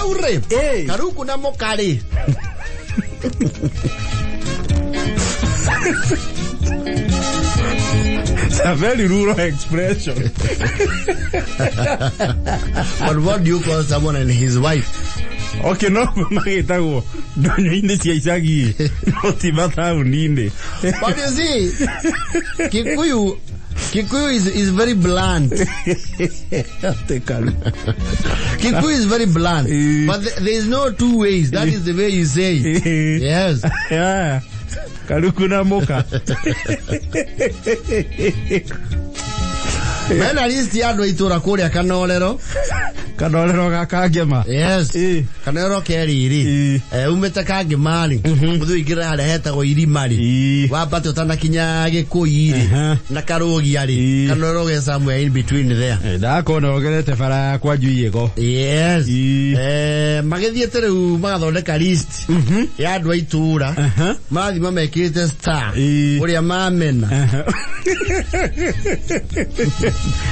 Rĩu rĩ, Ĩĩ. Karuku na mũkarĩ. It's a very rural expression. But what do you call someone and his wife? Okay, no magĩtagwo ndonyo-inĩ cia icagi no ti mataũni-inĩ. But you see, Kikuyu is very blunt. Atĩ karu. Kikuyu is very blunt. Eh. But there is no two ways. That is the way you say it. Yes. Yeah. Karuku na mũka. Mena list ya andũ a itũra kũrĩa Kanorero. Kanorero ga Kangema. Yes. Ĩĩ. Kanorero ke riri. Ĩĩ. Eh, umĩte Kangema-rĩ. Ũthiĩ ũingĩre harĩa hetagwo irima-rĩ. Ĩĩ. Wambate ũtanakinya Gĩkũyi-rĩ. Na Karũgia-rĩ. Kanorero ge somewhere in between there. Eh, ndakona ũgerete bara yakwa Njuiĩgo. Yes. Ĩĩ. Eh, magĩthiĩte rĩu magathondeka list ya andũ a itũra. Marathiĩ mamekĩrĩte star. Ũrĩa mamena.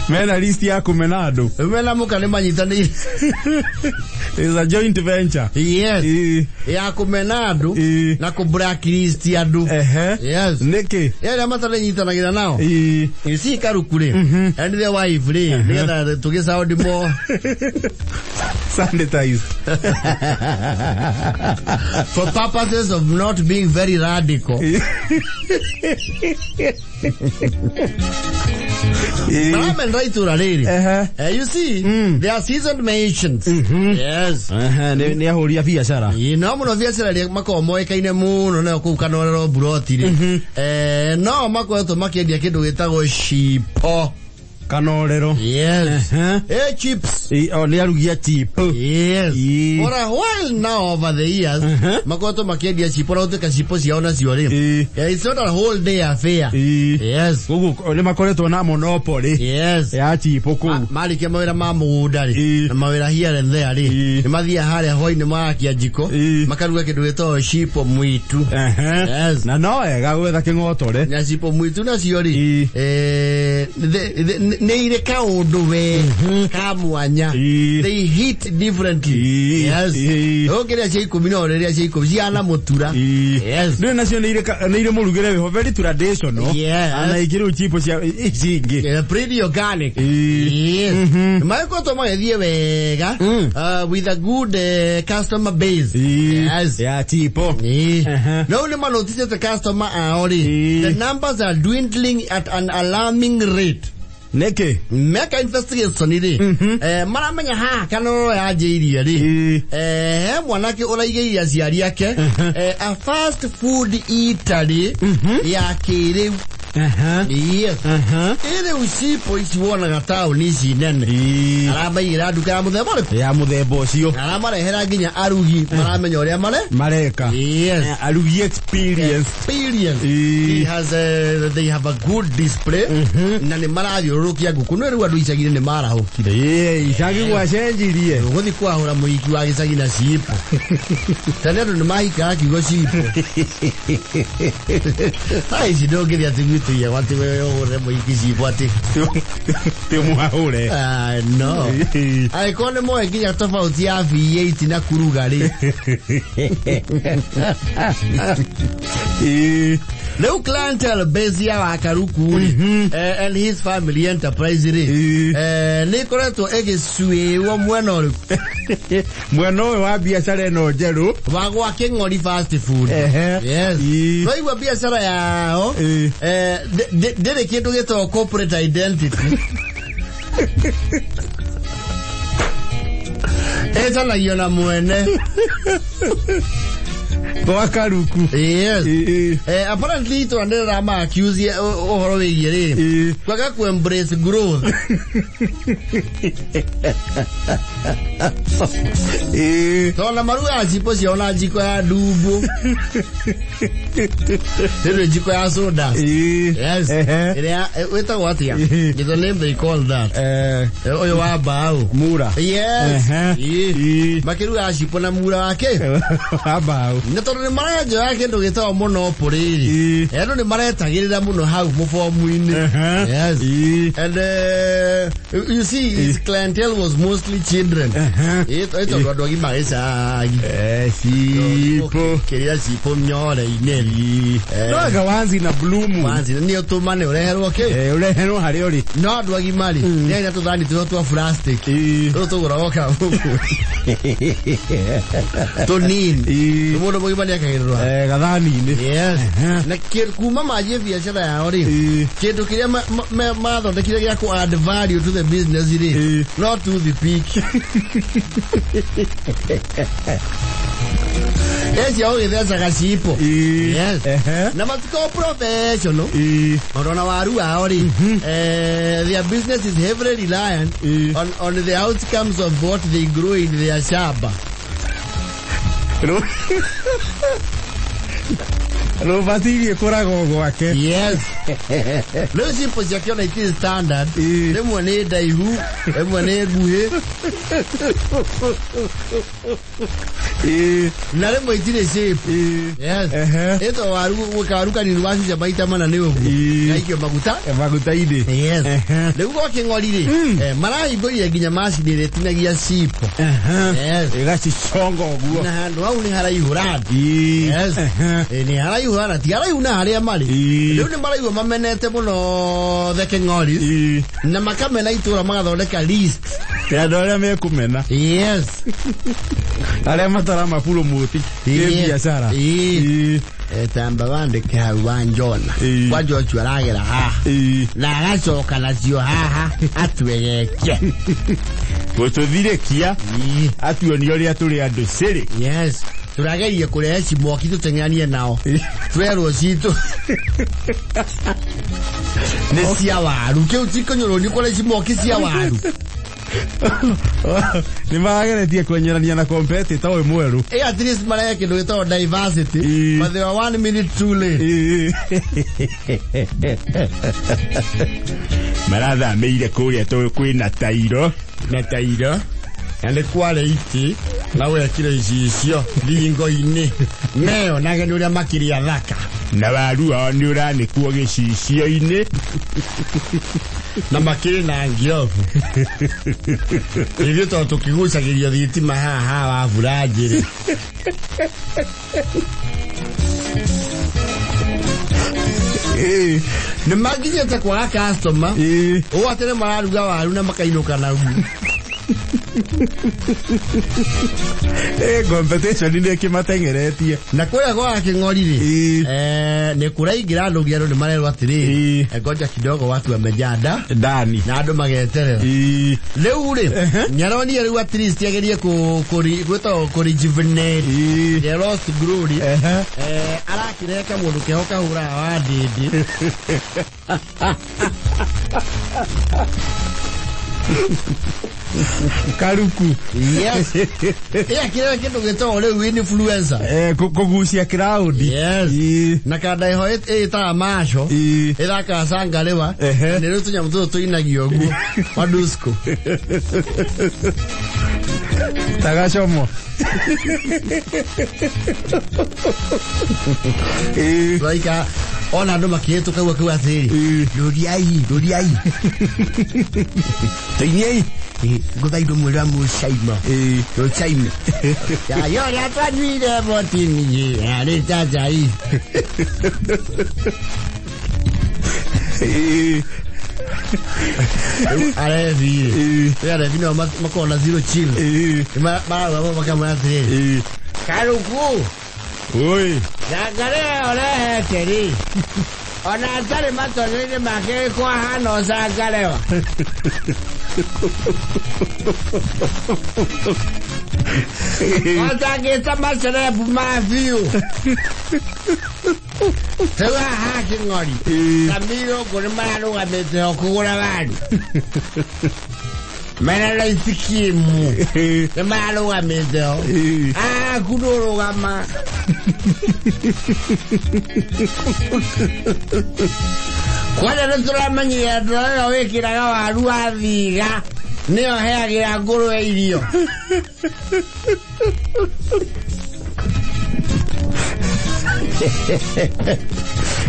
Mena list ya kũmena andũ. Rĩu mena mũka nĩ manyitanĩire. It's a joint venture. Yes. Ĩĩ. Ya kũmena andũ Ĩĩ. na kũ blacklist andũ. Ehe. Yes. Nĩkĩ? Arĩa matarĩnyitanagĩra nao. Ĩĩ. You see Karuku rĩ, and the wife rĩ, nĩgetha tũgĩ sound more Sanitized. for purposes of not being very radical. Ĩĩ. Maramendera itũra rĩrĩ. Ehe. You see, they are seasoned merchants. Yes. Ehe, nĩ ahũri a biacara. Ĩĩ, no mũno biacara ĩrĩa makoragwo moĩkaine mũno nayo kũu Kanorero Mburoti rĩ, eh, no makoretwo makĩendia kĩndũ gĩtagwo cipo. Kanorero. Yes. Ehe. Eh, chips. Ĩĩ, o, nĩ arugi a chip. Yes. Ĩĩ. For a while now over the years, makoretwo makĩendia cipo na gũtuĩka cipo ciao nacio rĩ. Ĩĩ. Yeah, it's not a whole day affair. Ĩĩ. Yes. Koguo nĩ makoretwo na monopoly Yes. ya chip kũu. Marĩkia mawĩra ma mũgũnda rĩ Ĩĩ. na mawĩra here and there rĩ, Ĩĩ. nĩ mathiaga harĩa hwainĩ magakia njiko Ĩĩ. makaruga kĩndũ gĩtagwo cipo mwitu. Ehe. Yes. Na no wega gwetha kĩng'otore. Na cipo mwitu nacio rĩ, Ĩĩ. eh, nĩ irĩ kaũndũ we ka mwanya. Ĩĩ. They hit differently. Ĩĩ. Yes. Ĩĩ. Ũngĩrĩa cia 10 no ũrĩrĩa cia 10 cihana mũtura. Ĩĩ. Yes. Ndũĩ nacio nĩ irĩ nĩ irĩ mũrugĩre wĩho very traditional. Yes. Na ikĩrĩ chipo cia ici ingĩ. Yeah, pretty organic. Ĩĩ. Yes. Magĩkoretwo magĩthiĩ wega with a good customer base. Ĩĩ. Yes. Ya chipo. Ĩĩ. Ehe. No nĩ manoticĩte customer ao rĩ, Ĩĩ. the numbers are dwindling at an alarming rate. Nĩkĩ? Meka investigation rĩ, eh, maramenya haha Kanorero yanjĩirie rĩ, Ĩĩ. eh, he mwanake ũraigĩire aciari ake, eh, a fast food eatery ya kĩrĩu. Ehe. Yes. Ehe. Ĩ rĩu cipo ici wonaga taũni ici nene, Ĩĩ. aramaigĩra nduka ya mũthemba ũrĩkũ? Ya mũthemba ũcio. Aramarehera nginya arugi maramenya ũrĩa mare. Mareka. Yes. Arugi experience. Experience. Ĩĩ. He has a, they have a good display na nĩ marathiũrũrũkia ngũkũ no rĩu andũ icagi-inĩ nĩ marahũkire. Ĩĩ, icagi gwacenjirie. Ũgũthiĩ kwahũra mũhiki wa gĩcagi na cipo. Tene andũ nĩ mahikaga kiugo cipo. Thaa ici ndũngĩthiĩ atĩ gwitũ iegwa atĩ we ũhũre mũhiki cipo atĩ. Ti mwahũre. Ah, no. Angĩkorwo nĩ moĩ nginya tofauti ya V8 na kuruga rĩ. Ĩĩ. Rĩu clientele base ya Wakaruku rĩ, eh, and his family enterprise rĩ, Ĩĩ. eh, nĩ ĩkoretwo ĩgĩcuĩrwo mwena ũrĩkũ? Mwena ũyũ wa biacara ĩno njerũ. Wa gwa Kĩng'ori fast food. Ehe. Yes. Ĩĩ. Twaigua biacara yao, Ĩĩ. eh, ndĩrĩ kĩndũ gĩtagwo corporate identity. Ĩtanagio na mwene. Gwa Karuku. Yes. Ĩĩ. Eh, apparently itũra nĩ rĩrama accuse ũhoro wĩgiĩ rĩ, Ĩĩ. kwaga ku embrace growth. Ĩĩ. Tondũ na marugaga cipo ciao na njiko ya ndumbu. Rĩrĩ njiko ya soda. Ĩĩ. Yes. Ehe. Ĩrĩa wĩtagwo atĩa? Ĩĩ. It's the name they call that. Eh, Ũyũ wa mbaũ. mura. Yes. Ehe. Ĩĩ. Ĩĩ. Makĩrugaga cipo na mura wake. Wa mbaũ. Na tondũ nĩ marenjoya kĩndũ gĩtagwo monopoly rĩ, andũ nĩ maretagĩrĩra mũno hau mũbomu-inĩ. Yes. And you see, his clientele was mostly children. Ĩ tondũ andũ agima gĩcagi. Cipo. Kĩrĩa cipo myore-inĩ. No anga wanzi na blue moon. Wanzi nĩ ũtũmane ũreherwo kĩ? Ũreherwo harĩa ũrĩ. No andũ agima rĩ, nĩ na tũthani tũrĩa twa plastic. Tũrĩa tũgũragwo kabuku. Tũnini. Mũndũ mũgima nĩ akagĩrĩrwo. Gathani-inĩ. Yes. Na kuma manjie biacara yao rĩ, kĩndũ kĩrĩa mathondekire gĩa kũ add value to the business rĩ, no toothpick. Eci ũgĩthecaga cipo. Yes. Na matikoragwo professional. Tondũ ona waru wao rĩ, their business is heavily reliant on the outcomes of what they grow in their shamba. Rũbatirie kũragwo gwake. Yes. Rĩu cipo ciake ona itirĩ standard. Rĩmwe nĩ ndaihu, rĩmwe nĩ nguhĩ, na rĩmwe itirĩ shape. Yes. Ĩto waru kawaru kanini wacuca maita mana nĩ ũguo. Gaikio maguta. Maguta-inĩ. Yes. Rĩu gwa kĩng'ori rĩ, marahingũrire nginya macini ĩrĩa ĩtinagia cipo. Yes. Ĩgaciconga ũguo. Na handũ hau nĩ haraihũra andũ. Yes. Nĩ haraihũra na ti haraihu na harĩa marĩ. Rĩu nĩ maraigua mamenete mũno the kĩng'oris na makamena itũra magathondeka list. Ya andũ arĩa mekũmena. Yes. Arĩa mataramaburũmũti nĩ biacara. Tamba wandĩke hau wa Njona. Kwanja ũcio aragera haha. Na agacoka nacio haha atwegekie. Gũtũthirĩkia atuonie ũrĩa tũrĩ andũ cĩrĩ. Yes. Tũrageria kũrehe cimoki tũteng'eranie nao. Twerwo citũ. Nĩ cia waru. Kĩu ti kũnyũrũrio kũrĩa cimoki cia waru. Nĩ marageretie kwenyerania na competitor ũyũ mwerũ. At least marehe kĩndũ gĩtagwo diversity. But they were 1 minute too late. Marathamĩire kũrĩa tondũ kwĩna tairo. Na tairo. Na nĩ kwarĩ itĩ na wekire icicio thingo-inĩ. Meyonage nĩ ũrĩa makĩria thaka. Na waru wao nĩ ũranĩkwo gĩcicio-inĩ. Na makĩrĩ na ngirobu. Ithuĩ tondũ tũkĩgucagĩrio thitima haha wa mbura njĩrĩ. Nĩ makinyĩte kwaga customer. Ũũ atĩ nĩ mararuga waru na makainũka naguo. Competition nĩ ĩkĩmateng'eretie. Na kũrĩa gwa kĩng'ori rĩ, nĩ kũraingĩra andũ nginya andũ nĩ marerwo atĩrĩrĩ, ngoja kidogo watu wamejaa nda. Ndani. Na andũ mageterera. Rĩu rĩ, nĩaronire rĩu at least agerie gwĩtagwo kũ rejuvenate the lost glory. Arakĩreka mũndũ keho kahũraga wa ndĩndĩ. Karuku. Yes. Akĩreka kĩndũ gĩtagwo rĩu influencer. Kũgucia crowd. Yes. Na kanda ĩho ĩtaga maco. Ĩthakaga cangarĩwa. Nĩ rĩu tũnyamũ tũtũ tũinagio ũguo. Madusko. Tagacomo. Tũraikara ona andũ makĩhĩtũka ũguo akiuga atĩrĩrĩ, rũriai, rũriai. Tũiniei. Ngũthaitwo mwĩrĩ wa mũcaima. Rũcaime. Cai ũrĩa twanyuire botini yarĩ ta cai. Rĩu arebi rĩ, arebi nĩo makoragwo na zero chill. Marauga makamwĩra atĩrĩrĩ, Karuku. Oi. Cangarĩra ũrehete rĩ, ona atarĩ matonyo-inĩ make kwahana ũcangarewa. Otangĩta macerebu ma biũ. Rĩu haha kĩng'ori, Samiro ngũ nĩ mararũgamĩte ho kũgũra waru. Mena raisikimu nĩ mararũgamĩte ho. Aku ndũrũgama. Kwanja nĩ tũramenyire andũ arĩa wĩkĩraga waru wa thiga nĩyo heagĩra ngũrwe irio.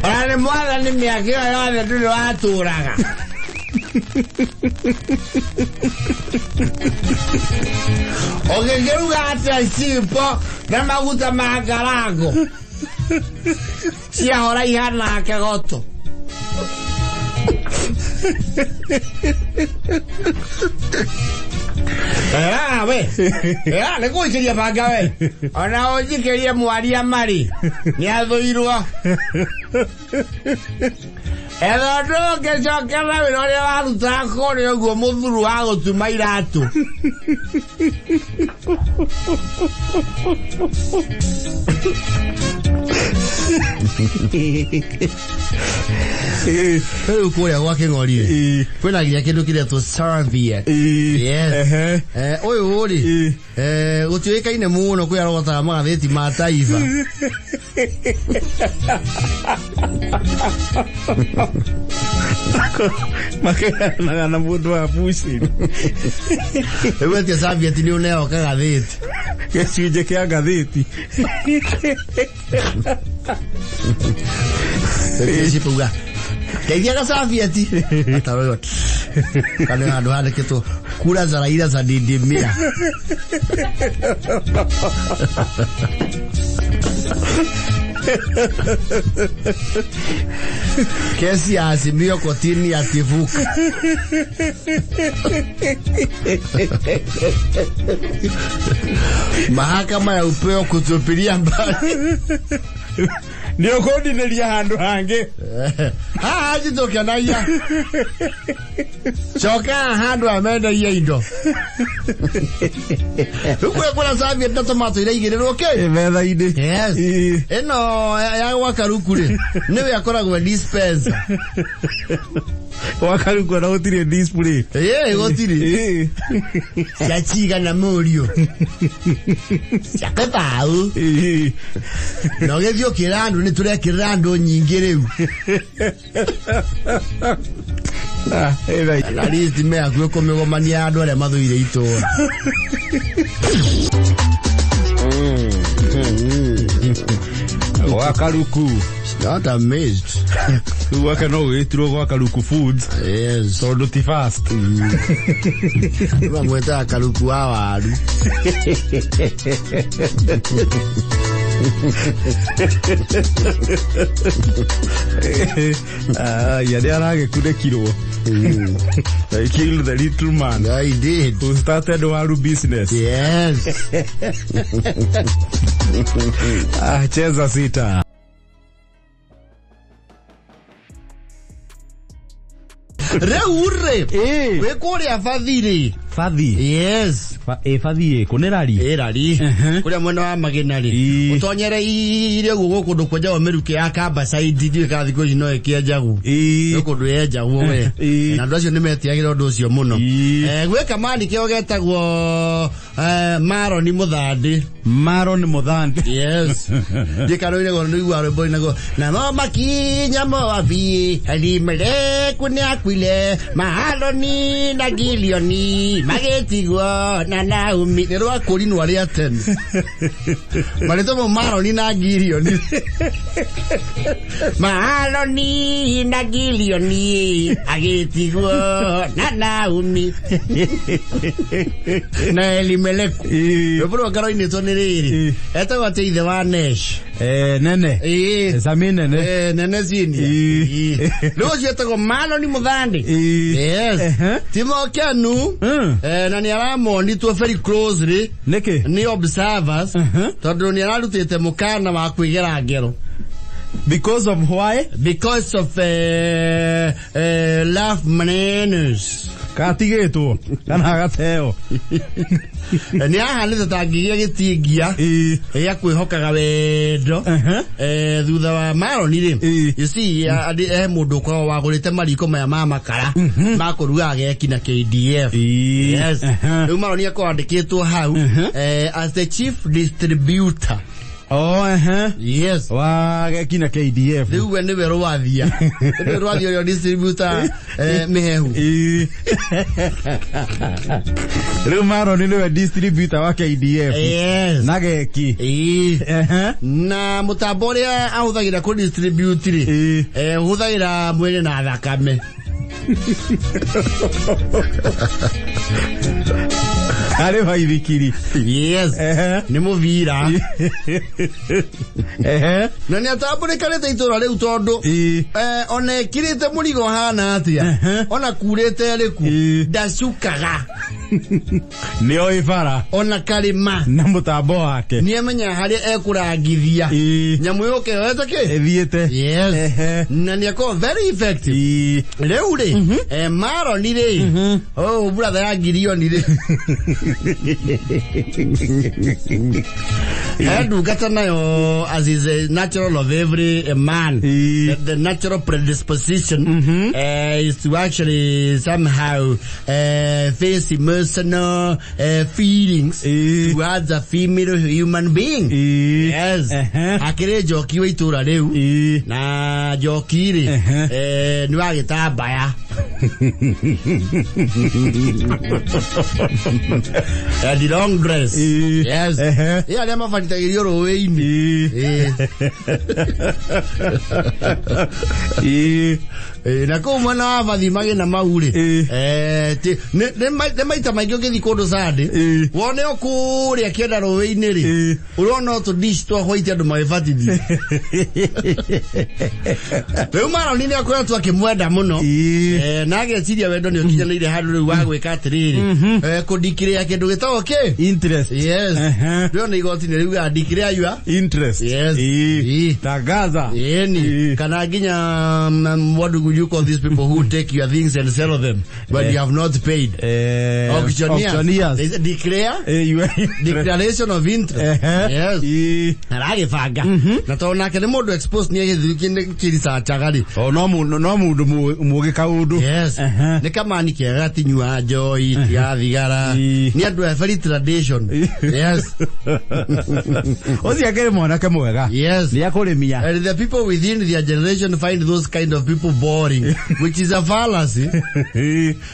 Ona nĩ mwathani mĩaka ĩyo yothe ndũrĩ watũraga. Ũgĩkĩruga atĩa cipo na maguta ma ngarango ciahora ihana kĩgoto. Ah, we. Ah, nĩ kũikĩria banga we. Ona ũnjikĩrie mwaria marĩ. Nĩ athũirwo. Etha ũndũ ũngĩcokera wĩra ũrĩa warutaga kũrĩa ũguo mũthuru wa gũtuma iratũ. Rĩu kũrĩa gwa kĩng'ori rĩ, kwĩna nginya kĩndũ kĩretwo serviette. Yes. Ũyũ rĩ, gũtiũĩkaine mũno kwĩ arogotaga magathĩti ma Taifa. Makeganaga na mũndũ wa bucĩrĩ. Rĩu etia serviette nĩ ũneo kagathĩti. Gĩcunjĩ kĩa ngathĩti. Cipuga. Ndeithia gacabieti. Ataroyo. Kana handũ handĩkĩtwo kura za Raila za didimia. Kesi ya Azimio kotini ya tivuka. Mahakama ya upeo kutupilia mbali. Nĩ ũkũndinĩria handũ hangĩ. Haha njitũkenagia. Coka handũ amendagia indo. Rĩu kũrĩa kwĩna serviette na tomato iraigĩrĩrwo kĩ? Metha-inĩ. Yes. Ĩno ya gwa Karuku rĩ, nĩwe akoragwo e dispenser. Gwa Karuku ona gũtirĩ display. Ĩĩ gũtirĩ. Cia cigana mũriũ. Cia kĩbaũ. Na ũgĩthiĩ ũkĩra andũ nĩ tũrekĩrĩra andũ nyingĩ rĩu. Na list me hakuhĩ kũmĩgomania andũ arĩa mathũire itũra. Gwa Karuku. Not amazed. Rĩu gwake no gwĩtirwo gwa Karuku Foods. Yes. Tondũ ti fast. Bamwĩtaga Karuku wa waru. Ya nĩ aragĩkunĩkirwo. I killed the little man I did. who started waru business. Yes. Ah, cheza sita. Rĩu rĩ, wĩ kũrĩa bathi rĩ. Bathi. Yes. Ĩ bathi ĩ kũ nĩ rari? Ĩrari. Kũrĩa mwena wa Magina rĩ. Ũtonyere ire ũguo kũndũ kwenjagwo mĩrukĩ ya Kambacaidi ndiũĩ kana thikũ ici no ĩkĩenjagwo. Nĩ kũndũ yenjagwo we. Na andũ acio nĩ metiagĩra ũndũ ũcio mũno. Gwĩ kamani kĩo getagwo Maroni Mũthandĩ. Maron Mũthandi. Yes. Ndikanũire go nĩigua rwĩmbo inago namo makinya Moabi Elimeleku nĩakuire Mahaloni na Gilioni magĩtigwo na Naomi. Nĩ rwa kũrinwo rĩa tene. Marĩtwa mau Maroni na Gilioni. Mahaloni na Gilioni agĩtigwo na Naomi na Elimeleku. Rwĩmbo rwa ngaroinĩtwo nĩ rĩrĩ etagwo atĩ ithe wa Nesh. Nene. Ĩĩ. Sami nene. Nene senior. Ĩĩ. Rĩu ũcio etagwo Maroni Mũthandi. Yes. Ti Mokenu. Na nĩ aramonitwo very closely Nĩkĩ? nĩ observers tondũ nĩ ararutĩte mũkana wa kwĩgera ngero. Because of why? Because of love manners. Katigĩtwo kana agateo. Nĩ ahanĩte ta ngĩgĩa gĩtingia gĩa kwĩhokaga wendo. Thutha wa Maroni rĩ, you see, he mũndũ ũkoragwo wagũrĩte mariko maya ma makara ma kũruga geki na KDF. Yes. Rĩu Maroni akorwo andĩkĩtwo hau as the chief distributor. Oh, ehe. Yes. Wa geki na KDF. Rĩu we nĩwe rwathia. Nĩwe rwathia ũrĩa distributor mĩhehu. Ĩĩ. Rĩu Maroni nĩwe distributor wa KDF. Yes. Na geki. Ĩĩ. Ehe. Na mũtambo ũrĩa ahũthagĩra kũ distribute rĩ. Ĩĩ. Ũhũthagĩra mwĩrĩ na thakame. Arĩ baithikiri. Yes. Ehe. Nĩ mũbira. Ehe. Na nĩ atambũrĩkanĩte itũra rĩu tondũ Ĩĩ. Ona ekirĩte mũrigo hana atĩa Ehe. ona kurĩte rĩku Ĩĩ. ndacukaga Nĩoĩ bara ona karĩma na mũtambo wake. nĩ amenyaga harĩa ekũrangithia Ĩĩ. nyamũ yũke yoete kĩ Ĩthiĩte. Yes. Ehe. Na nĩ akorwo very effective. Ĩĩ. Rĩu rĩ Maroni rĩ, oh brother ya Girioni rĩ, ndungata nayo, as is a natural of every man, Ĩĩ. the natural predisposition is to actually somehow face emotional feelings Ĩĩ. towards a female human being. Ĩĩ. Yes. Ehe. Akĩrĩ njoki wa itũra rĩu Ĩĩ. na njoki rĩ Ehe. nĩ wa gĩtambaya and long dress. Ĩĩ. Yes. Ehe. Ĩ arĩa mabatithagĩrio rũĩ-inĩ. Ĩĩ. Ĩĩ. Ĩĩ. Ĩĩ, na kũu mwena wa bathi magĩna mau rĩ Ĩĩ. Nĩ maita maingĩ ũngĩthiĩ kũndũ Sunday Ĩĩ. wone o kũrĩa kĩenda rũĩ-inĩ rĩ Ĩĩ. ũrona o tũ dish twa white andũ magĩbatithio. Rĩu Maroni nĩ akoretwo akĩmwenda mũno. Ĩĩ. Na ageciria wendo nĩ ũkinyanĩire handũ rĩu wa gwĩka atĩrĩrĩ, kũndikĩrĩa kĩndũ gĩtagwo kĩ Interest. Yes. Ehe. Rĩo nĩ igoti nĩ riugaga declare your Interest. Yes. Ĩĩ. Ĩĩ. Tangaza. Ĩni Ĩĩ. kana nginya what do you call these people who take your things and sell them when you have not paid? Auctioneers. Auctioneers. They say declare Your interest. declaration of interest. Ehe. Yes. Ĩĩ. Aragĩbanga na tondũ nake nĩ mũndũ exposed nĩ agĩthiĩ kĩricachaga rĩ. O no mũndũ no mũndũ mũgĩ kaũndũ. Yes. Ehe. Nĩ kamani kega gatinyua njoi tiga thigara. Ĩĩ. Nĩ andũ a very tradition. Yes. Ũcio akĩrĩ mwanake mwega. Yes. Nĩ akũrĩmia. And the people within their generation find those kind of people boring, which is a fallacy.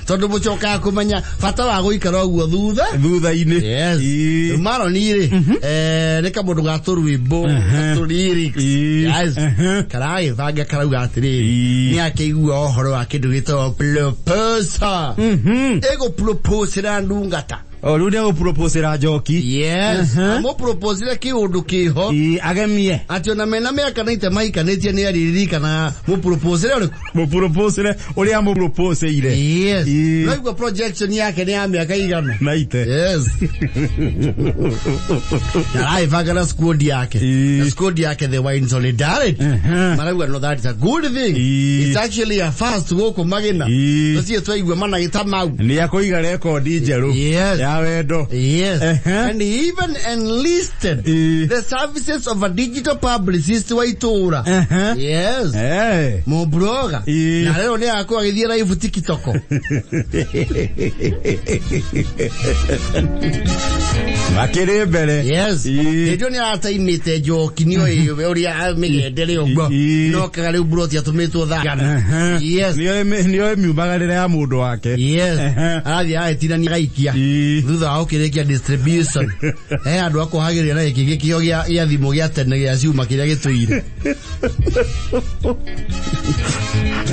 Tondũ mũcokaga kũmenya bata wa gũikara ũguo thutha. Thutha-inĩ. Yes. Ĩĩ. Maroni rĩ, nĩ kamũndũ ga tũrwĩmbo, tũ lyrics. Ĩĩ. Yes. Ehe. Karagĩbanga karauga atĩrĩrĩ, Ĩĩ. nĩ akĩigua ũhoro wa kĩndũ gĩtagwo proposal. Ĩgũproposera ndungata. O rĩu nĩ agũproposera njoki. Yes. Mhm. Amũproposire kĩũndũ kĩho. Ĩĩ, agemie. Atĩ ona mena mĩaka naite maikanĩtie nĩ aririkana mũproposere ũrĩkũ. Mũproposere ũrĩa amũproposeire. Yes. Ĩĩ. Naigua projection yake nĩ ya mĩaka igana. Naite. Yes. Na aragĩbanga na squad yake. Ĩĩ. Na squad yake they were in solidarity. Ehe. Marauga no that is a good thing. Ĩĩ. It's actually a first gũkũ Magina. Ĩĩ. Tũcio twaigua managĩta mau. Nĩ akũiga rekondi njerũ. Yes. Ya wendo. Yes. Ehe. And he even enlisted Ĩĩ. the services of a digital publicist wa itũra. Ehe. Yes. Eh. Mũbroga. Ĩĩ. Na rĩu nĩ akorwo agĩthiĩ live TikTok. Makĩrĩ mbere. Yes. Ĩĩ. Hĩndĩ ĩyo nĩ arataimĩte njoki nĩ oĩ ũrĩa mĩgendere ũguo. Ĩĩ. No kaga rĩu broti atũmĩtwo thagana. Ehe. Yes. Nĩoĩ miumagarĩre ya mũndũ wake. Yes. Ehe. Arathiĩ agĩtinania gaikia. Ĩĩ. Thutha wa gũkĩrĩkia distribution. Andũ akohagĩrĩria na gĩkĩ gĩkĩo gĩa thimũ gĩa tene gĩa cuma kĩrĩa gĩtũire.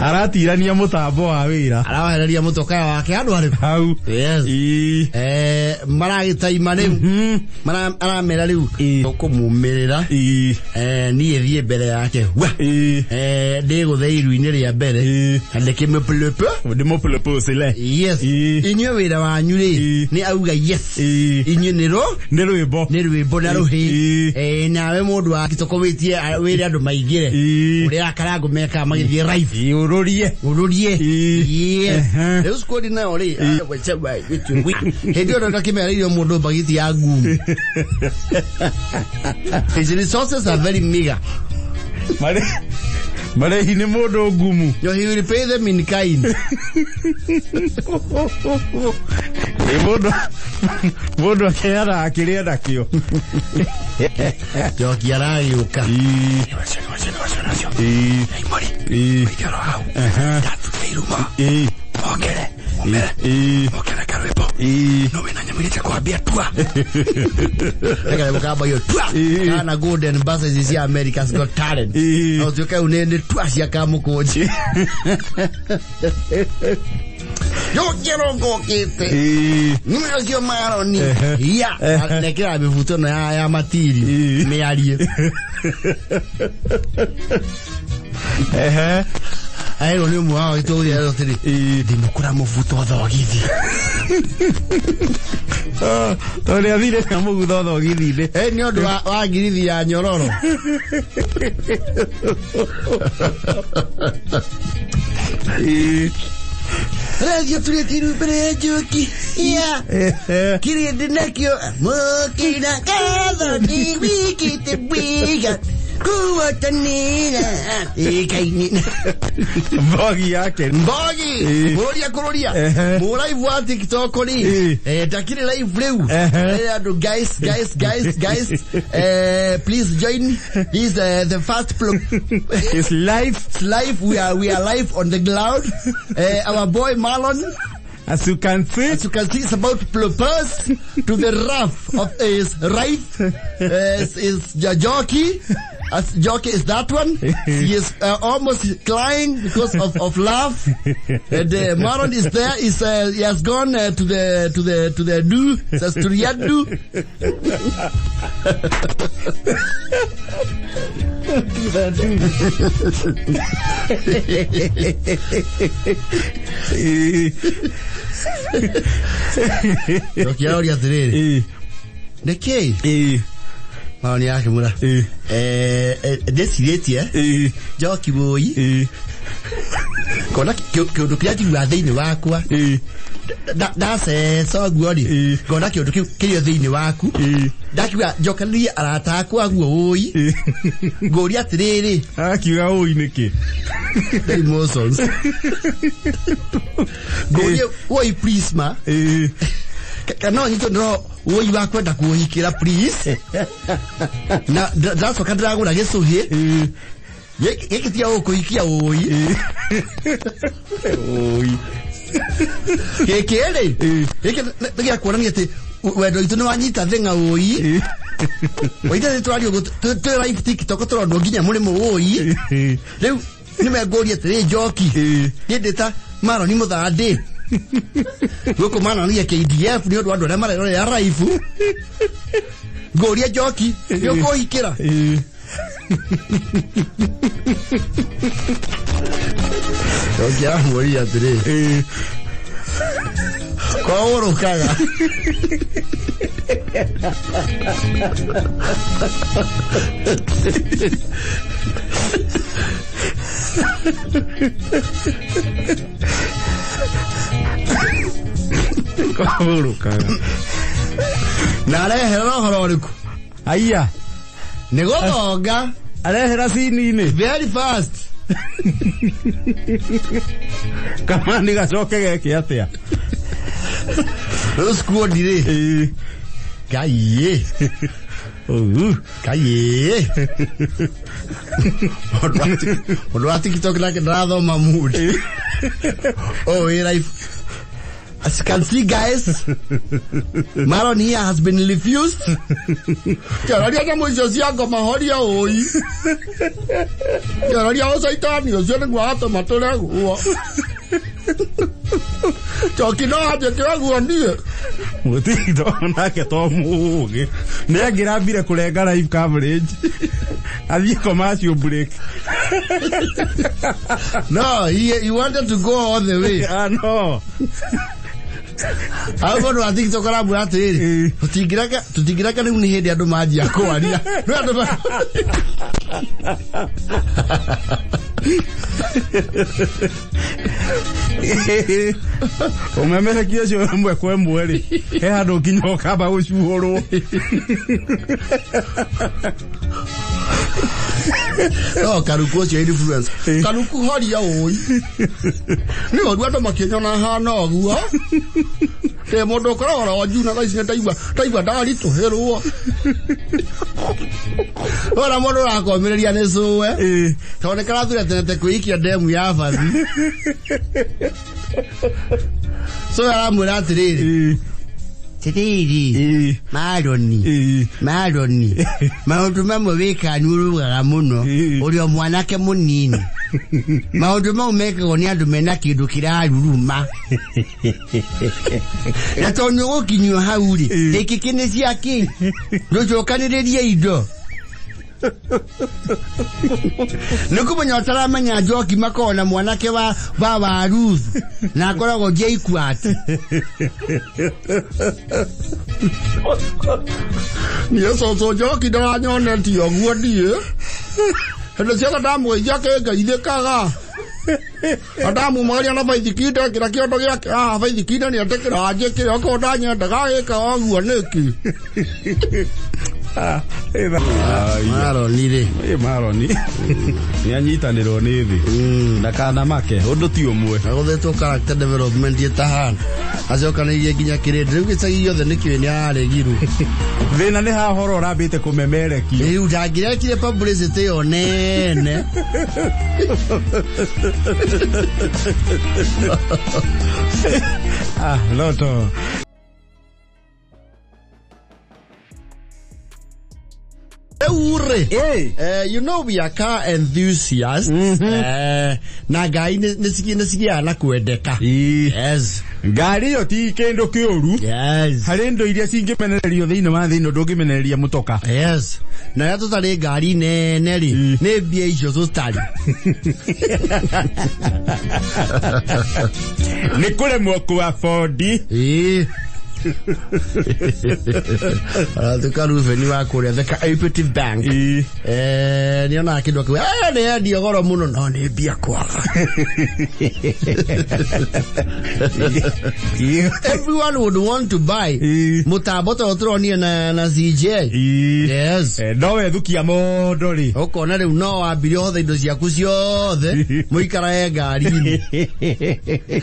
Aratirania mũtambo wa wĩra. Arawehereria mũtokaya wake andũ arĩkũ. Hau. Yes. Ĩĩ. Maragĩtaima rĩu. Aramera rĩu Ĩĩ. tũkũmumĩrĩra. Ĩĩ. Niĩ thiĩ mbere yake. Wa. Ĩĩ. Ndĩgũthe iru-inĩ rĩa mbere. Ĩĩ. Na ndĩkĩmũpulũpũ. Ndĩmũproposele. Yes. Ĩĩ. Inyuĩ wĩra wanyu rĩ Ĩĩ. nĩ auga yes. Ĩĩ. Inyuĩ nĩ rũ Nĩ rwĩmbo. nĩ rwĩmbo na rũhĩ. Ĩĩ. Nawe mũndũ wa kitoko wĩtie wĩre andũ maingĩre. Ĩĩ. Ũrĩa akarango mekaga magĩthiĩ live. Ĩĩ, ũrũrie. Ũrũrie. Ĩĩ. Yes. Ehe. Rĩu squad nayo rĩ hĩndĩ ĩyo ndakĩmereire mũndũ mbagiti ya ngumu. His resources are very meager. Marĩhi nĩ mũndũ ngumu. Yo, he will pay them in kind. Ĩ mũndũ akeara akĩrĩa nakĩo. Njoki aragĩũka. Acio, acio, acio, acio. Imori. Ikaro hau. Ndathuria iruma. Mokere. Mumere. Mokere karwĩmbo. No wĩna nyamũ iria cia kwambia tua. Reka mũkamba iyo tua. Kana golden buses cia America's Got Talent. No tuĩke rĩu nĩ tua cia kamũkũnji. Yũkĩro ngũkĩte. Nĩ ũcio maroni. Ya. Nekĩra mĩbuto ĩno ya matiri. Mĩarie. Aerwo nĩ ũmwe wao itũgĩra atĩrĩ. Ndinũkũra mũbuto thogithi. Tondũ nĩ athire na mũgutho thogithi-inĩ. Nĩ ũndũ wa ngirithi ya nyororo. Rĩngĩ turĩtie iru mbere ya njoki. Ya. Kĩrĩndĩ nakĩo mũkĩra gatho nĩ wĩkĩte wega kuotanĩra ĩkainĩ. Mbogi yake. Mbogi mũrũria kũrũria mũraibu wa TikTok rĩ ndakĩrĩ live rĩu. Andũ guys guys guys guys, please join this the first It's live. It's live. We are live on the cloud. Our boy Marlon, As you can see, as you can see, is about to propose to the rough of his right. Is jockey. As jockey is that one. He is almost crying because of love. And Marlon is there. He has gone to the do. Says to the do. Jockey aroria atĩrĩrĩ. Nĩkĩ? Marlon akĩmwĩra. Ndĩcirĩtie. Njoki bũi. Kona kĩũndũ kĩrĩa njiguaga thĩinĩ wakwa. Ndaceca ũguo rĩ, ngona kĩũndũ kĩu kĩrĩ o thĩinĩ waku. Ndakiuga njokanĩrie arata akwa guo ũi. Ngũria atĩrĩrĩ. Akiuga ũi nĩkĩ? The emotions. Ngũrie woi please ma. Kana no nyitwo nĩ roho woi wa kwenda kũhikĩra please. Na ndacoka ndĩragũra gĩcũhĩ. Gĩkĩ tiga gũkũhikia ũi. Ũi. Gĩkĩ rĩ, gĩkĩ nĩ gĩa kuonania atĩ wendo witũ nĩ wanyita thĩng'a ũi. Waitha nĩ tũraria ũguo twĩ live TikTok tũronwo nginya mũrĩmũ ũi. Rĩu nĩ mengũria atĩrĩ njoki. Niĩ ndĩ ta Maroni Mũthandĩ. Gũkũ mananagia KDF nĩ ũndũ wa andũ arĩa marerorera live. Ngũria njoki nĩ ũkũhikĩra. Njoki aramũria atĩrĩ. Kwa ũrũkaga. Kũhurũkaga. Na areherera ũhoro ũrĩkũ? Aya. Nĩ gũthonga. Arehera cini-inĩ. Very fast. Kamani gacoke geke atĩa? Rĩu squad rĩ. Ngai. Ngai. Mũndũ wa TikTok nake ndarathoma mood. Oh, wĩ live. As you can see, guys, Maron here has been refused. Kĩararia nyamũ icio cia ngoma horia ũi. Kĩararia ũcaitani ũcio nĩguo atũma tũregwo. Njoki no anjĩkĩre guo niĩ. Mũtindo nake to mũũgĩ nĩ angĩrambire kũrenga live coverage athiĩ commercial break. No, he wanted to go all the way. Ah, no. Hau mũndũ wa TikTok aramwĩra atĩrĩrĩ, tũtingĩreka tũtingĩreka rĩu nĩ hĩndĩ andũ manjia kwaria. Rĩu andũ Ũmemerekia ũcio ĩmwe kwa ĩmwe rĩ he handũ nginya ũkamba gũcuhũrwo. No Karuku ũcio influence. Karuku horia ũi. Nĩ ũru andũ makĩnyona hana ũguo. Ndĩ mũndũ ũkoragwo ro njuu na thaa ici nĩ ndaigua ndaritũhĩrwo. Wona mũndũ ũrakomĩrĩria nĩ cũwe. Tondũ nĩ karathura tene te kwĩikia ndemu ya bathi. Cũwe aramwĩra atĩrĩrĩ, Tĩrĩrĩ, Maroni, Maroni, maũndũ mamwe wĩkaga nĩ ũrũgaga mũno, ũrĩ o mwanake mũnini. Maũndũ mau mekagwo nĩ andũ mena kĩndũ kĩraruruma. Na tondũ nĩ ũgũkinyio hau rĩ, gĩkĩ kĩ nĩ cia kĩ? Ndũcokanĩrĩrie indo. Nĩ kũmenya ũtaramenya njoki makoragwo na mwanake wa wa wa Ruth na akoragwo JKUAT. Niĩ cũcũ njoki ndaranyonetie ũguo niĩ. Hĩndĩ ciothe ndamũgeithia akĩngeithĩkaga. Na ndamumagaria na baithikiri ndekĩra kĩondo gĩake haha baithikiri nĩ etĩkĩra anjĩkĩre okorwo ndanyendaga agĩkaga ũguo nĩkĩ. Maroni rĩ. Ĩ Maroni nĩ anyitanĩrwo nĩ thĩ ndakanamake ũndũ ti ũmwe. Agũthĩtwo character development ĩtahana acokanĩirie nginya kĩrĩndĩ rĩu gĩcagi gĩothe nĩkĩũĩ nĩ araregirwo. Thĩna nĩ haha ũhoro ũrambĩte kũmemerekio. Rĩu ndangĩrekire publicity ĩyo nene. Ah, loto. Rĩu rĩ Hey. You know we are car enthusiasts. Na ngai nĩ cigĩaga na kwendeka. Ii. Yes. Ngari ĩyo ti kĩndũ kĩũru. Yes. Harĩ indo iria cingĩmenererio thĩinĩ wa thĩ ĩno ndũngĩmenereria mũtoka. Yes. Na rĩrĩa tũtarĩ ngari nene rĩ, nĩ mbia icio tũtarĩ. Nĩ kũremwo kũ afford. Ĩĩ. Aratuĩka Reuben wa kũrĩa the Cooperative Bank. Ĩĩ. Nĩ onaga kĩndũ akiuga, "Eh, nĩ endio goro mũno no nĩ mbia kwaga." Ĩĩ. Everyone would want to buy Ĩĩ. mũtambo ta ũyũ tũronire na CJ. Ĩĩ. Yes. No wethukia mondo rĩ. Ũkona rĩu no wambire ũhothe indo ciaku ciothe mũikarage ngari-inĩ.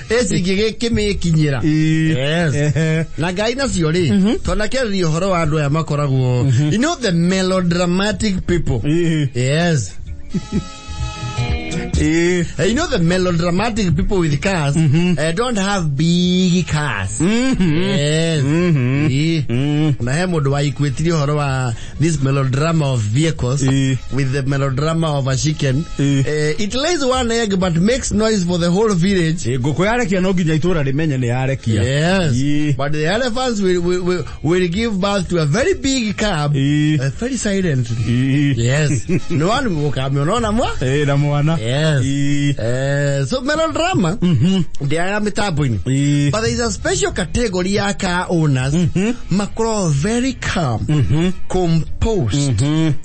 Ĩci ingĩgĩkĩmĩkinyĩra. Ĩĩ. Yes. Ehe. Na ngai nacio rĩ, twanakĩarĩria ũhoro wa andũ aya makoragwo, you know the melodramatic people. Ĩĩ. Yes. Ĩĩ. You know the melodramatic people with cars don't have big cars. Yes. Ĩĩ. Na he mũndũ waikuĩtirie ũhoro wa this melodrama of vehicles Ĩĩ. with the melodrama of a chicken. Ĩĩ. It lays one egg but makes noise for the whole village. Ĩĩ, ngũkũ yarekia no nginya itũra rĩmenye nĩ yarekia. Yes. Ĩĩ. But the elephants will give birth to a very big cub Ĩĩ. very silently. Ĩĩ. Yes. No one will come unaona mwa? Ĩĩ, na mwana. Yes. Ĩĩ. So melodrama ndiaga mitambo-inĩ. Ĩĩ. But there is a special category ya car owners makoragwo very calm, composed,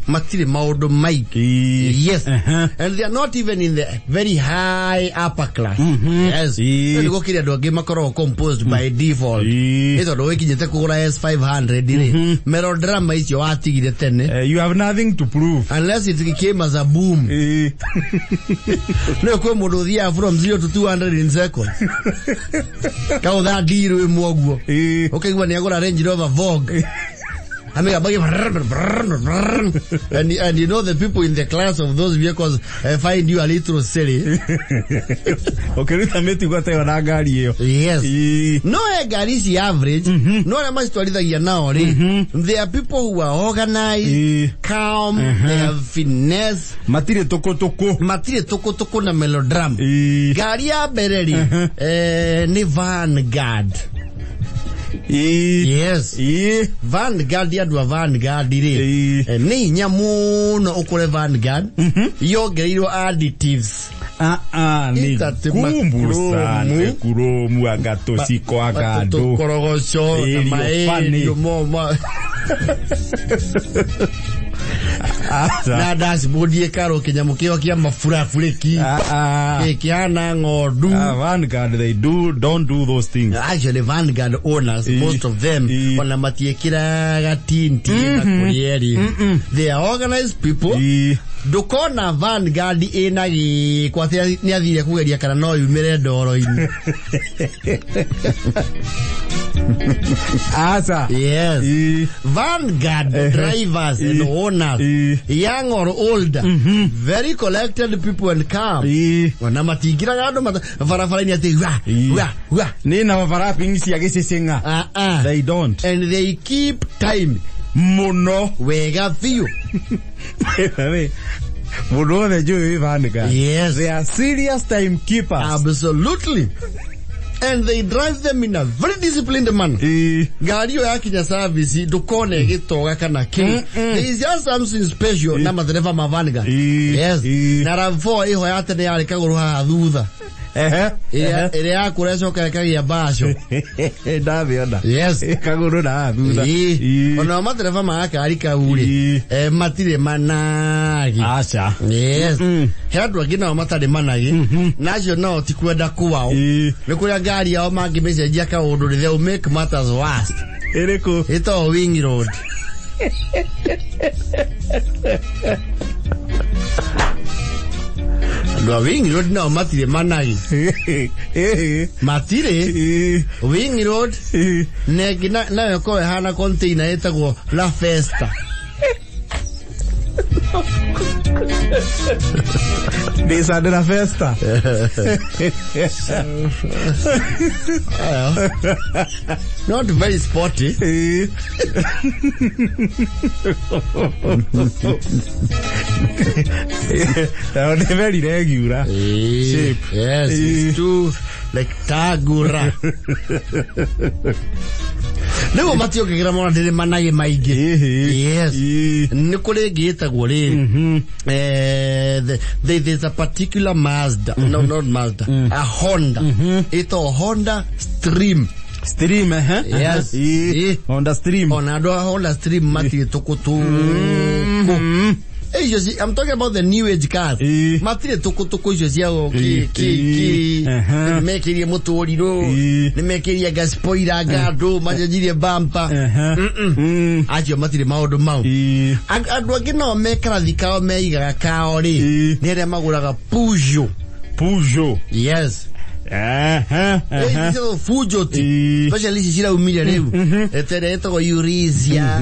matirĩ maũndũ maingĩ. Ĩĩ. Yes. Uh-huh. And they are not even in the very high upper class. Yes. Ĩĩ. Nĩ gũkĩrĩ andũ angĩ makoragwo composed by default. Ĩĩ. Nĩ tondũ wĩkinyĩte kũgũra S500 rĩ, melodrama icio watigire tene. You have nothing to prove. Unless it came as a boom. Ĩĩ. Nĩ kwĩ mũndũ ũthiaga from 0 to 200 in seconds. Kaũtha ndiru ĩmwe ũguo. Ĩĩ. Ũkaigua nĩ agũra Range Rover Vogue. Amegamba and you know the people in the class of those vehicles find you a little silly. Ũkĩruta mĩtugo ta ĩyo na ngari ĩyo. Yes. Ĩĩ. No he ngari ici average, no arĩa macitwarithagia nao rĩ, they are people who are organized, Ĩĩ. calm, they have finesse, Matirĩ tũkũtũkũ. matirĩ tũkũtũkũ na melodrama. Ĩĩ. Ngari ya mbere rĩ, nĩ Vanguard. Ĩĩ. Yes. Ĩĩ. Vanguard andũ a Vanguard rĩ, Ĩĩ. nĩ hinya mũno ũkore Vanguard yongereirwo additives. Ah, ah, nĩ Itatĩ kumbu makurumu. sana kurumu anga tũciko anga andũ. Tũkorogoco na Ĩrio maĩrio funny. moma Aca. na dashboard ĩkarwo kĩnyamũ kĩo kĩa maburaburĩki Ah, ah. kĩhana ng'ondu. Ah, Vanguard, they do, don't do those things. Actually Vanguard owners, Ĩĩ. most of them, Ĩĩ. ona matiĩkĩraga tinti na kũrĩa ĩrĩ. They are organized people. Ĩĩ. Ndũkona Vanguard ĩna gĩko atĩ nĩ athire kũgeria kana no yumĩre ndoro-inĩ. Aca. Yes. Ĩĩ. Vanguard drivers and owners, young or older, very collected people and calm. Ĩĩ. Ona matingiraga andũ barabara-inĩ atĩ wa Ĩĩ. wa wa. Nĩ na overlapping cia gĩcĩcĩng'a. Ah, ah. They don't. And they keep time Mũno. wega biũ. Mũndũ wothe njũĩ wĩ Vanguard. Yes. They are serious time keepers. Absolutely. And they drive them in a very disciplined manner. Ĩĩ. Ngari ĩyo yakinya service ndũkone ĩgĩtoga kana kĩ. There is just something special na madereba ma Vanguard. Ĩĩ. Yes. Ĩĩ. Na RAV4 ĩho ya tene yarĩ kagũrũ haha thutha. Ehe. Ĩrĩa ĩrĩa yakũra ĩcoka ĩkagĩa mbaco. Ndathĩona. Yes. Kagũrũ na thutha. Ĩĩ. Ĩĩ. Ona madereba ma gakari kau rĩ, Ĩĩ. matirĩ managi. Aca. Yes. He andũ angĩ nao matarĩ managi. Na acio nao ti kwenda kwao. Ĩĩ. Nĩ kũrĩa ngari yao mangĩmĩcenjia kaũndũ rĩ, they will make matters worse. Ĩrĩkũ? Ĩtagwo Wing Road. Andũ a Wing Road nao matirĩ managi. Ĩĩ. Matirĩ. Ĩĩ. Wing Road Ĩĩ. na ĩngĩ nayo ĩkoragwo ĩhana container ĩtagwo La Festa. Nissan de la Festa. Well, not very sporty. Ĩĩ. Nayo nĩ very regular. Shape. Yes, it's too like tagura. Nĩguo mationgagĩra mona ndĩrĩ managĩ maingĩ. Ĩhĩ. Yes. Ĩĩ. Nĩ kũrĩ ĩngĩ ĩtagwo rĩrĩ. There's a particular Mazda, no, not Mazda, a Honda. Ĩtagwo Honda Stream. Stream, eh? Yes. Ĩĩ. Ĩĩ. Honda Stream. Ona andũ a Honda Stream matirĩ tũkũtũkũ. Icio I'm talking about the new age cars. Ĩĩ. Matirĩ tũkũtũkũ icio cia ki Ĩĩ. ki ki. Ĩĩ. Nĩmekĩrie mũtũrirũ, Ĩĩ. nĩmekĩrie gas spoiler ngandũ, macenjirie bumper. Ehe. Acio matirĩ maũndũ mau. Ĩĩ. Andũ angĩ nao me karathi kao meigaga kao rĩ, Ĩĩ. nĩ arĩa magũraga Peugeot. Peugeot. Yes. Ehe. Ehe. Icio Peugeot. Ĩĩ. Especially ici ciraumire rĩu. Ĩtĩrĩa ĩtagwo Eurasia.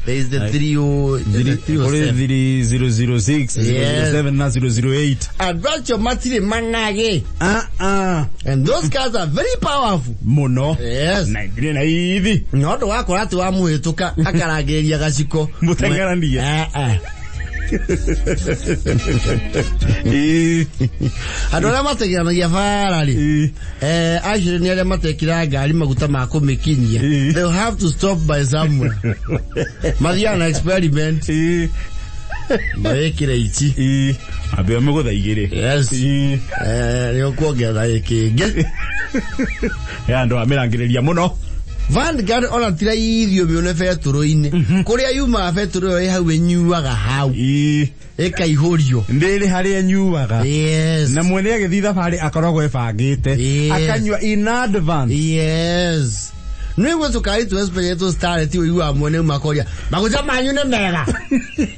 There is the 30 the Kũrĩ 307. 3006, 007 na 008. Andũ acio matirĩ managĩ. Ah, ah. And those cars are very powerful. Mũno. Yes. Na ndirĩ na ithi. Na ũndũ wakora atĩ wamũhĩtũka akarangĩrĩria gaciko. Mũteng'eranie. Eh, eh. Ĩĩ. Andũ arĩa mateng'eranagia bara rĩ, Ĩĩ. Actually nĩ arĩa matekĩraga ngari maguta ma kũmĩkinyia. Ĩĩ. They'll have to stop by somewhere. Mathiaga na experiment. Ĩĩ. Mawĩkĩre ici. Ĩĩ. Ambia mũgũtha igĩrĩ. Yes. Ĩĩ. Nĩ ũkuongerera gĩkĩngĩ. Ya andũ a mĩrangĩrĩria mũno. Vanguard ona ti raithi ũmĩone betũrũ-inĩ. Kũrĩa yumaga betũrũ ĩyo ĩ hau ĩnyuaga hau. Ĩĩ. Ĩkaihũrio. Ndĩrĩ harĩa ĩnyuaga. Yes. Na mwene agĩthiĩ thabarĩ akoragwo ebangĩte. Yes. Akanyua in advance. Yes. Nĩguo tũkari tũ especially tũ star ti ũiguaga mwene uma akoria maguta manyu nĩ mega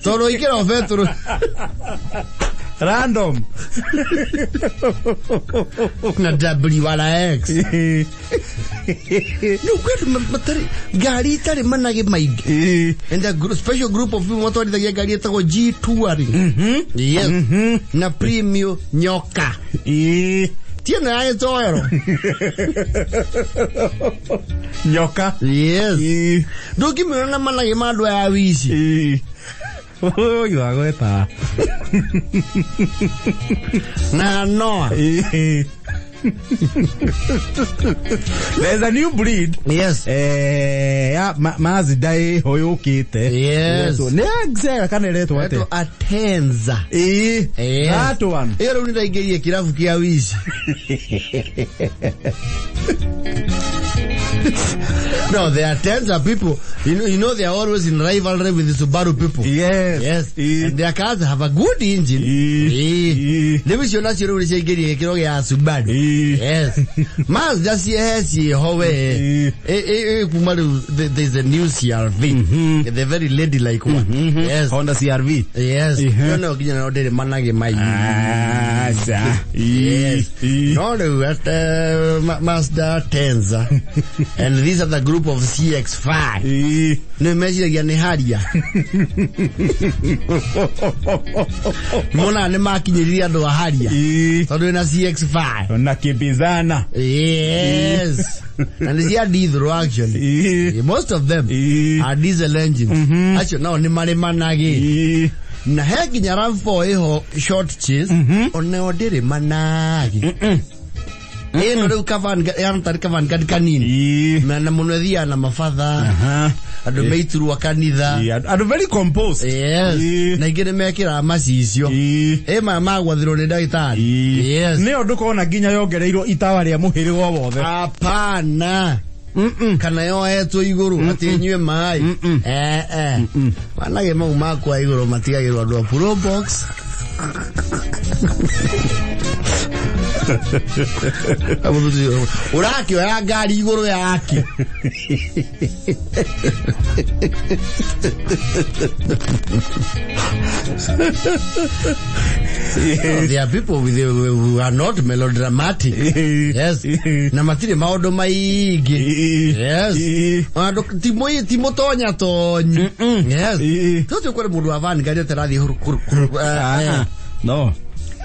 tondũ ikĩra o betũrũ. Random. Na WRX. Ĩĩ. Rĩu kwĩ andũ matarĩ ngari itarĩ managĩ maingĩ. Ĩĩ. And a special group of people matwarithagia ngari ĩtagwo G Touring. Yes. Na Premio Nyoka. Ĩĩ. Ti ĩno ya gĩtoero. Nyoka. Yes. Ĩĩ. Ndũngĩmĩona na managĩ ma andũ aya wici. Ĩĩ. Ũyũ agweta. Na Noah. Ĩĩ. There's a new breed. Yes. Ya Mazda ĩho yũkĩte. Yes. Nĩ Axela kana ĩretwo atĩa? Ĩretwo Atenza. Ĩĩ. Yes. That one. Ĩyo rĩu nĩndaingĩrire kĩrabu kĩa wici. No, they are Tenza people. You know they are always in rivalry with the Subaru people. Yes. Yes. Ĩ. And their cars have a good engine. Ĩ. Ĩ. Ĩ. Rĩu icio nacio rĩu nĩciaingĩria gĩkĩro gĩa Subaru. Ĩ. Yes. Mazda ciĩhe ciĩho we. Ĩ. Ĩ kuma rĩu there's a new CRV. The very ladylike one. Yes. Honda CRV. Yes. Ihe. No, no, nginya no ndĩrĩ managĩ maingĩ. Aca. Yes. Ĩ. No rĩu at Mazda Tenza and these are the group of CX-5. Ĩ. Nĩ meciragia nĩ haria. Monaga nĩ makinyĩrire andũ a haria. Ĩ. Tondũ ĩna CX-5. Na kimbizana. Yes. Na nĩ cia diesel actually. Ĩ. Most of them Ĩ. are diesel engines. Acio nao nĩ marĩ managĩ. Ĩ. Na he nginya RAV4 ĩho short chase. Oneo ndĩrĩ managĩ. Ĩno rĩu tarĩ kavan kanini. Ĩ. Na mũno ĩthiaga na mabatha. Aha. Andũ meiturwa kanitha. Ĩ, andũ very composed. Yes. Ĩ. Na ingĩ nĩ mekĩraga macicio. Ĩ. Ĩ maya magwathirwo nĩ ndagĩtarĩ. Ĩ. Yes. Nĩ ũndũ kona nginya yongereirwo itawa rĩa mũhĩrĩga o wothe. Hapana. Kana yoetwo igũrũ atĩ ĩnyue maĩ. Eh eh. Manage mau makwa igũrũ matigagĩrwo andũ a Pro Box. Ũrakĩoya ngari igũrũ yake. There are people who are not melodramatic. Yes. Na matirĩ maũndũ maingĩ. Yes. Andũ ti mũtonya tonyi. Yes. Tũtũ kũrĩ mũndũ wa Vanguard atarathiĩ huru huru huru. No.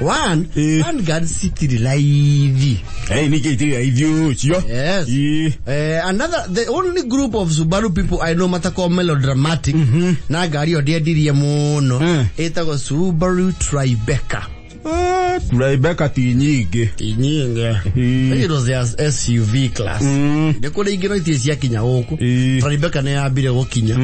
One, Eh. Vanguard citirĩ raithi. Hey, nĩkĩ itirĩ raithi ũcio? Yes. Ĩ. Another, the only group of Subaru people I know matakoragwo melodramatic na ngari ĩyo ndĩendirie mũno ĩtagwo Subaru Tribeca. Ah, Tribeca ti nyingĩ. Ti nyingĩ. Ĩ. It was their SUV class. Nĩ kũrĩ ingĩ no itirĩ ciakinya gũkũ. Ĩ. Tribeca nĩ yambire gũkinya.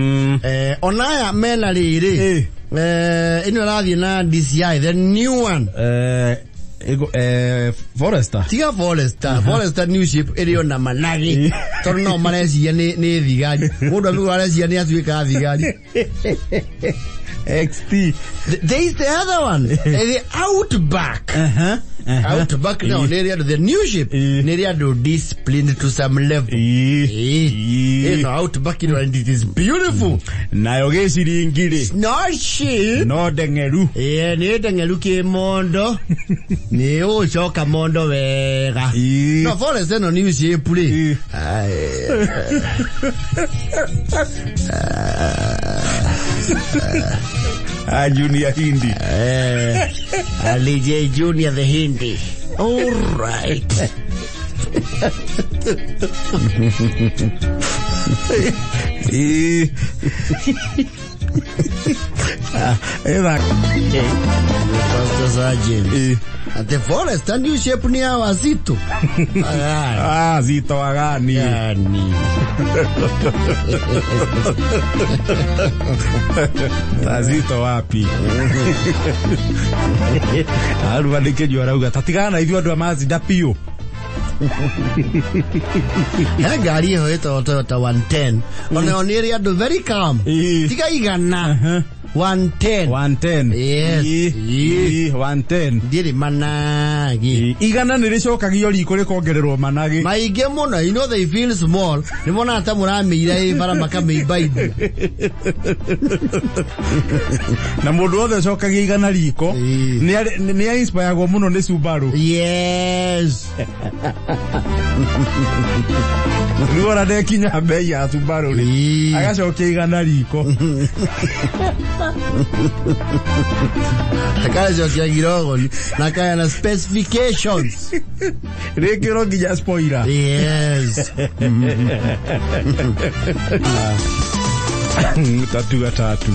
Ona aya mena rĩrĩ. Ĩ. Ĩno ĩrathiĩ na DCI, the new one. Eh, Forester. Tiga Forester, Forester new shape ĩrĩ ona managĩ. Tondũ no mareciria nĩ thigari. Mũndũ amĩgũra areciria nĩ atuĩka thigari. XT. There is the other one. The Outback. Outback now nĩ ĩrĩ andũ the new shape Ĩ. nĩ ĩrĩ andũ disciplined to some level. Ĩ. Ĩ. Ĩno Outback ĩno and it is beautiful. Nayo gĩciringi rĩ. Not cheap. No ndeng'eru. Ĩĩ nĩ ndeng'eru kĩmondo. Nĩ ũgũcoka mondo wega. Ĩ. No Forest ĩno new shape rĩ. Ĩ. Ai, Ah, Junior Hindi. Ali J Junior the Hindi. All right. Ĩ. Ah, ĩtha. Pastor Sergeant. Ĩ. At the Forest new shape ni hawa wazito. Ai. Ah, zito agani. Yani. Azito wapi? Aru andĩkĩrio arauga tatigana na ithuĩ andũ a Mazda biũ. He ngari ĩho ĩtagwo Toyota 110. Ona nĩ ĩrĩ andũ very calm. Ĩ. Tiga igana. 110. 110. Yes. Ĩ. Ĩ. Ĩ, 110. Ndĩrĩ managi. Ĩ. Igana nĩ rĩcokagio riko rĩkongererwo managĩ. Maingĩ mũno, you know they feel small. Nĩ monaga ta mũramĩira ĩ bara makamĩimbaithia. Na mũndũ wothe ũcokagia igana riko Ĩ. nĩ ainspiragwo mũno nĩ Subaru. Yes. Rĩu ona ndekinya mbei ya Subaru rĩ. Ĩ. Agacokia igana riko. Akacokia girogoni na kaya na specifications. Rĩkĩrwo nginya spoiler. Yes. Tatu gatatu.